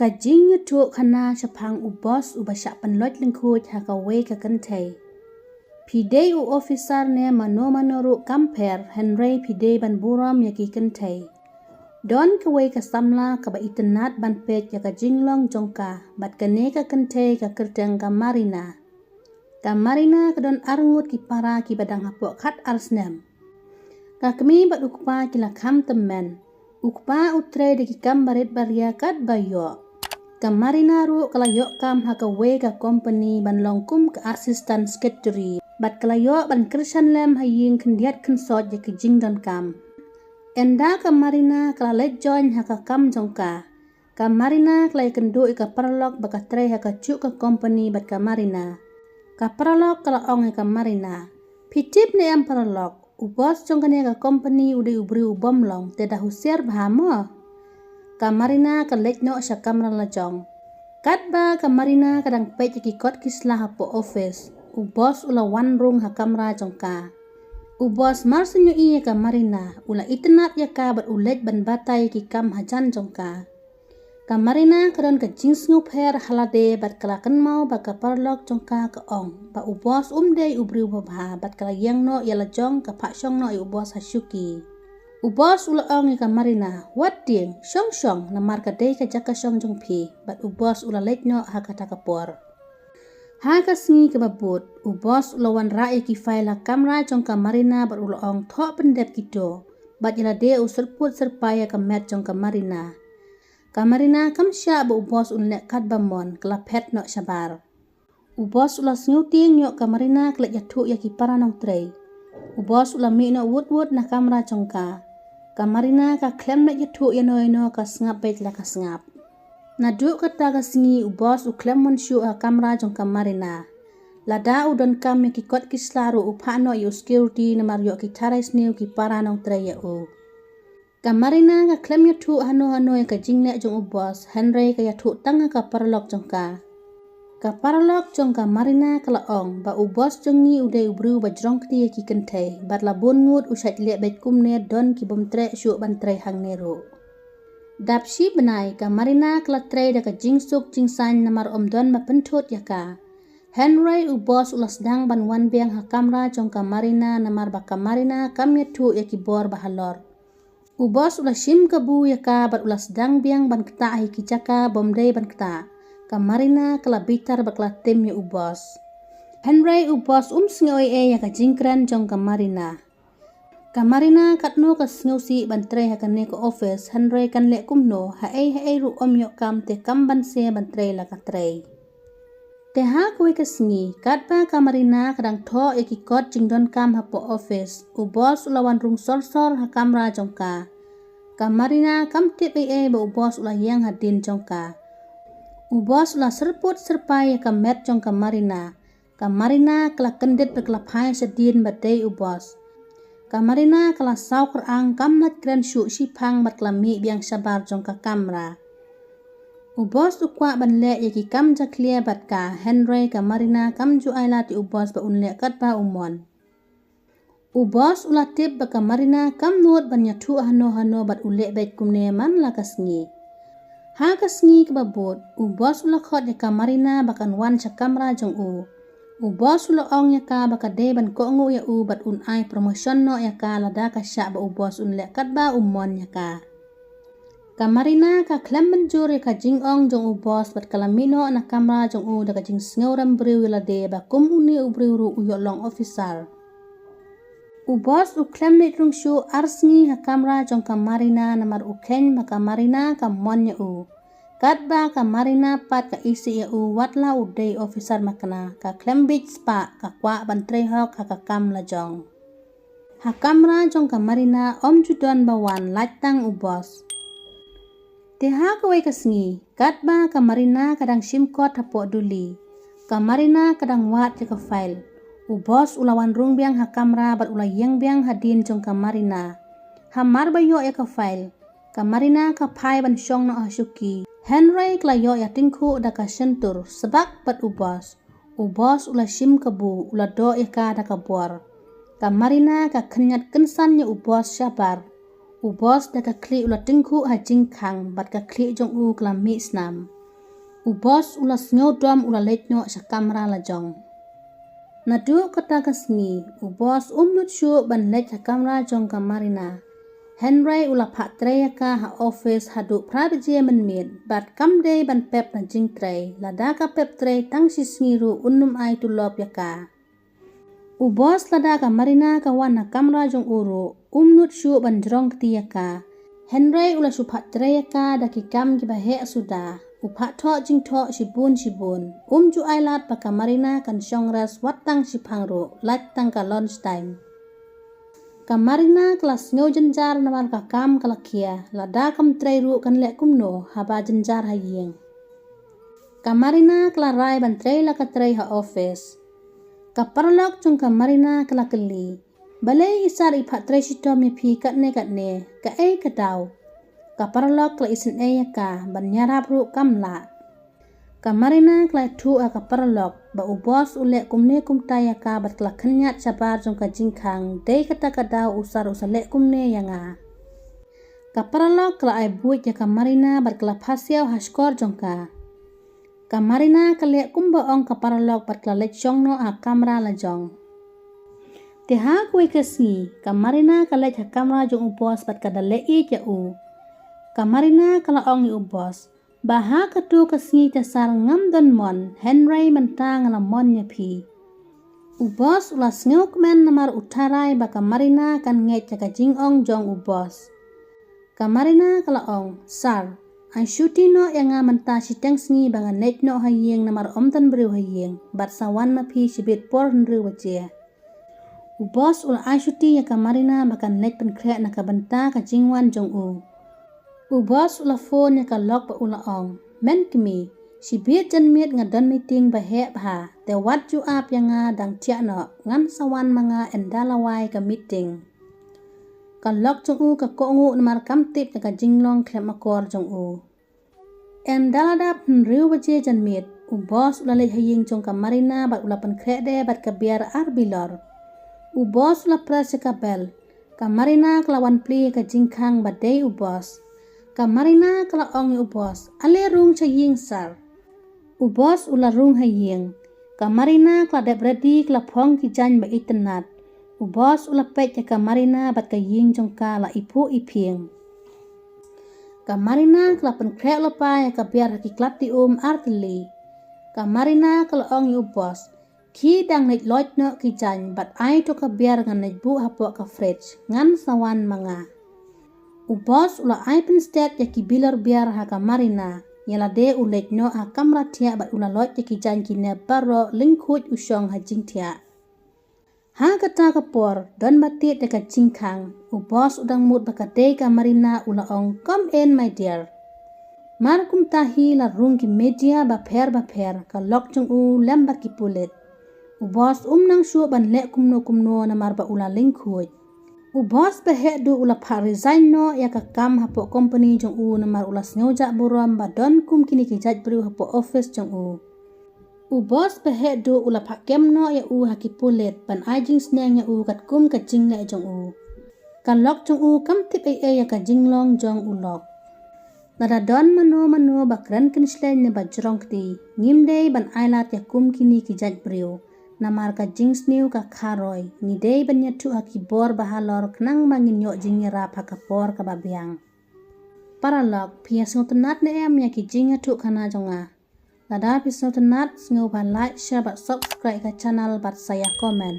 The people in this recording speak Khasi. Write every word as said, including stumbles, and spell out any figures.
Ka jingïathuh khana shaphang u boss uba shah pynlait lyngkhuid ha kawei ka kynthei. Phi dei u officer ne mano mano ruh kam pher, hynrei phi dei ban burom ïa ki kynthei. Don kawei ka samla kaba itynnad ban peit ïa ka jinglong jong ka, bad kane ka kynthei ka kyrteng ka Marina. Ka Marina ka don arngut ki para kiba dang hapoh khat ar snem. Ka kmie bad u kpa ki la kham tymmen. U kpa u trei da ki kam barit baria katba ïoh. Ka Marina ruh ka la ïoh kam ha kawei ka company ban long kum ka assistant secretary. Bad ka la ïoh ban kyrshan lem ha ïing khyndiat khynsoit ïa ka jingdonkam. Ynda ka Marina ka la leit join ha ka kam jong ka, ka Marina ka la ïakynduh ïa ka paralok ba ka trei ha kajuh ka company bad ka Marina. Ka paralok ka la ong ïa ka Marina, "Phi tip ne em paralok, u boss jong kane ka company u dei u briew u bym long, te da husiar bha mo." Ka Marina ka leit noh sha kamra lajong. Katba ka Marina ka dang peit ïa ki kot ki sla hapoh office, u boss u la wan rung ha kamra jong ka. U boss mar shu ïohi ïa ka Marina, u la itynnad ïa ka bad u leit ban batai ïa ki kam hajan jong ka. Ka Marina ka don ka jingsngewpher ha lade bad ka la kynmaw ba ka paralok jong ka ka ong ba u boss um dei u briew babha, bad ka la ïeng noh ïa lajong ka phah shong noh ïa u boss ha shuki. U boss u la ong ïa ka Marina, "Wat tieng, shong shong, namar ka dei ka jaka shong jong phi." Bad u boss u la leit noh ha kata ka por. Ha ka sngi kaba bud, u boss u la wanrah ïa ki file ha kamra jong ka Marina bad u la ong, "Thoh pyndep kito." Bad ïa lade u syrpud syrpai ïa ka met jong ka Marina. Ka Marina kam shah ba u boss un leh katba mon, ka la phet noh shabar. U boss u la sngewtieng ïoh ka Marina ka leit ïathuh ïa ki para nongtrei. U boss u la mih noh wut wut na kamra jong ka. Ka Marina ka khlem leit ïathuh ïano ïano, ka sngap beit la ka sngap. Naduh kata ka sngi u boss u khlem wan shuh ha kamra jong ka Marina. Lada u donkam ïa ki kot ki sla ruh u phah noh ïa u security namar ïoh ki tharai sniew ki para nongtrei ïa u. Ka Marina ka khlem ïathuh hano hano ïa ka jingleh jong u boss, hynrei ka ïathuh tang ha ka paralok jong ka. Ka paralok jong ka Marina ka la ong ba u boss jong ngi u dei u briew ba jrong kti ïa ki kynthei, bad la bun ngut u shait leh beit kumne, don ki bym treh shuh ban trei hangne ruh. Dap shi bnai ka Marina ka la trei da ka jingsuk jingsaiñ namar ym don ba pynthut ïa ka. Hynrei u boss u la sdang ban wan biang ha kamra jong ka Marina namar ba ka Marina kam ïathuh ïa ki bor ba halor. U boss u la shim kabu ïa ka bad u la sdang biang ban ktah ha ki jaka bym dei ban ktah. Ka Marina ka la bitar bad ka la tim ïa u boss. Hynrei u boss um sngew ei ei ïa ka jingkren jong ka Marina. Ka Marina katno ka sngewsih ban trei ha kane ka office, hynrei kan leh kumno, haei haei ruh ym ïoh kam, te kam banse ban trei la ka trei. Te ha kawei ka sngi, katba ka Marina ka dang thoh ïa ki kot jingdonkam hapoh office, u boss u la wan rung sor sor ha kamra jong ka. Ka Marina kam tip ei ei ba u boss u la ïeng hadien jong ka. U boss u la syrpud syrpai ïa ka met jong ka Marina. Ka Marina ka la kyndit bad ka la phai shadien ba dei u boss. Ka Marina ka la saw kyrang, kam lait kren shuh shiphang bad ka la mih biang shabar jong ka kamra. U boss u kwah ban leh ïa ki kam jakhlia bad ka, hynrei ka Marina kam ju ai lad ïa u boss ba un leh katba u mon. U boss u la tip ba ka Marina kam nud ban ïathuh hano hano bad u leh beit kumne man la ka sngi. Ha ka sngi kaba bud, u boss u la khot ïa ka Marina ba kan wan sha kamra jong u. U boss u la ong ïa ka ba ka dei ban kohnguh ïa u bad un ai promotion noh ïa ka lada ka shah ba u boss un leh katba u mon ïa ka. Ka Marina ka khlem mynjur ïa ka jingong jong u boss bad ka la mih noh na kamra jong u da ka jingsngew rem briew ïa lade ba kum une u briew ruh u ïoh long officer. U boss u khlem leit rung shuh ar sngi ha kamra jong ka Marina namar u kheiñ ba ka Marina ka mon ïa u. Katba ka Marina pat ka isih ïa u, wat la u dei officer makna, ka khlem bit spah, ka kwah ban trei hok ha ka kam lajong. Ha kamra jong ka Marina ym ju don ba wan, lait tang u boss. Te ha kawei ka sngi, katba ka Marina ka dang shim kot hapoh duli, ka Marina ka dang wad ïa ka file. U boss u la wan rung biang ha kamra bad u la ïeng biang hadien jong ka Marina. Hamar ba ïoh ïa ka file, ka Marina ka phai ban shong noh ha shuki. Hynrei ka la ïoh ïa tyngkhuh da ka shyntur, sbak bad u boss. U boss u la shim kabu, u la doh ïa ka da ka bor. Ka Marina ka khynñiat kynsan ïa u boss shabar. U boss da ka khlieh u la tyngkhuh ha jingkhang bad ka khlieh jong u ka la mih snam. U boss u la sngew dom u la leit noh sha kamra la jong. Naduh kata ka sngi, u boss um nud shuh ban leit ha kamra jong ka Marina. Hynrei u la phah trei ïa ka ha office haduh phra baje mynmiet, bad kam dei ban pep na jingtrei, lada ka pep trei tang shi sngi ruh un ym ai tulop ïa ka. U boss lada ka Marina ka wan ha kamra jong u ruh, um nud shuh ban jrong kti ïa ka. Hynrei u la shu phah trei ïa ka da ki kam kiba heh suda. U phah thoh jingthoh shibun shibun. Um ju ai lad ba ka Marina kan shong res wat tang shiphang ruh, lait tang ka lunch time. Ka Marina ka la sngew jynjar namar ka kam ka la khia, lada kam trei ruh kan leh kumno, haba jynjar ha ïing. Ka Marina ka la rai ban trei la ka trei ha office. Ka paralok jong ka Marina ka la kylli, "Balei i sir i phah trei shitom ïa phi katne katne, kaei ka daw?" Ka paralok ka la isynei ïa ka, ban ïarap ruh kam lah. Ka Marina ka la ïathuh ha ka paralok, ba u boss u leh kumne kumtai ïa ka bad ka la khynñiat shabar jong ka jingkhang, dei kata ka daw u sir u sa leh kumne ïa nga. Ka paralok ka la ai buit ïa ka Marina bad ka la phasiaw ha shkor jong ka. Ka Marina ka leh kumba ong ka paralok bad ka la leit shong noh ha kamra la jong. Te ha kawei ka sngi, ka Marina ka leit ha kamra jong u boss bad ka da leh ïeit ïa u. Ka Marina ka la ong ïa u boss, "Ba ha kato ka sngi te sir ngam don mon, hynrei mynta nga la mon ïa phi." U boss u la sngew kmen namar u tharai ba ka Marina kan ngeit ïa ka jingong jong u boss. Ka Marina ka la ong, "Sir, ai shuti noh ïa nga mynta shiteng sngi ba ngan leit noh ha ïing namar ym don briew ha ïing, bad sa wan ma phi shibit por hynriew baje." U boss u la ai shuti ïa ka Marina ba kan leit pynkhreh na ka bynta ka jingwan jong u. U boss u la phone ïa ka lok bad u la ong, "Men kmie, shibit janmiet nga don meeting ba heh bha, te wat ju ap ïa nga, dang thiah noh, ngan sa wan ma nga ynda la wai ka meeting." Ka lok jong u ka kohnguh namar kam tip ïa ka jinglong khlem akor jong u. Ynda la dap hynriew baje janmiet, u boss u la leit ha ïing jong ka Marina bad u la pynkhreh de bad ka biar ar bilor. U boss u la press ïa ka bell. Ka Marina ka la wan plie ïa ka jingkhang ba dei u boss. Ka Marina ka la ong ïa u boss, "Ale rung sha ïing sir." U boss u la rung ha ïing. Ka Marina ka la dep ready, ka la phong ki jaiñ ba itynnat. U boss u la peit ïa ka Marina bad ka ïing jong ka la iphuh iphieng. Ka Marina ka la pynkhreh lypa ïa ka biar ha ki klat ti um ar tylli. Ka Marina ka la ong ïa u boss, "Khie dang leit loit noh ki jaiñ bad ai to ka biar ngan leit buh hapoh ka fridge, ngan sa wan ma nga." U boss u la ai pynstet ïa ki bilor biar ha ka Marina, ïa lade u leit noh ha kamra thiah bad u la loit ïa ki jaiñ kine baroh lyngkhuid u shong ha jingthiah. Ha kata ka por, don ba tied ïa ka jingkhang, u boss u dang mut ba ka dei ka Marina, u la ong, "Come in, my dear." Mar kumta hi la rung ki media bapher bapher, ka lok jong u lem bad ki pulit. U boss um nang shuh ban leh kumno kumno namar ba u la lyngkhuid. U boss ba heh duh u la phah resign noh ïa ka kam hapoh company jong u namar u la sngew jah burom ba don kum kine ki jait briew hapoh office jong u. U boss ba heh duh u la phah kem noh ïa u ha ki pulit ban ai jingsneng ïa u katkum ka jingleh jong u. Ka lok jong u kam tip ei ei ïa ka jinglong jong u lok. Lada don mano mano ba kren kynshlei ne ba jrong kti, ngim dei ban ai lad ïa kum kine ki jait briew. Namar ka jingsniew ka kharoi, ngi dei ban ïathuh ha ki bor ba halor khnang ba ngin ïoh jingïarap ha ka por kaba biang. Paralok, phi ïa sngewtynnat ne em ïa ki jingïathuh khana jong nga? Lada phi sngewtynnat, sngewbha like, share bad subscribe ka channel bad sa ïa comment.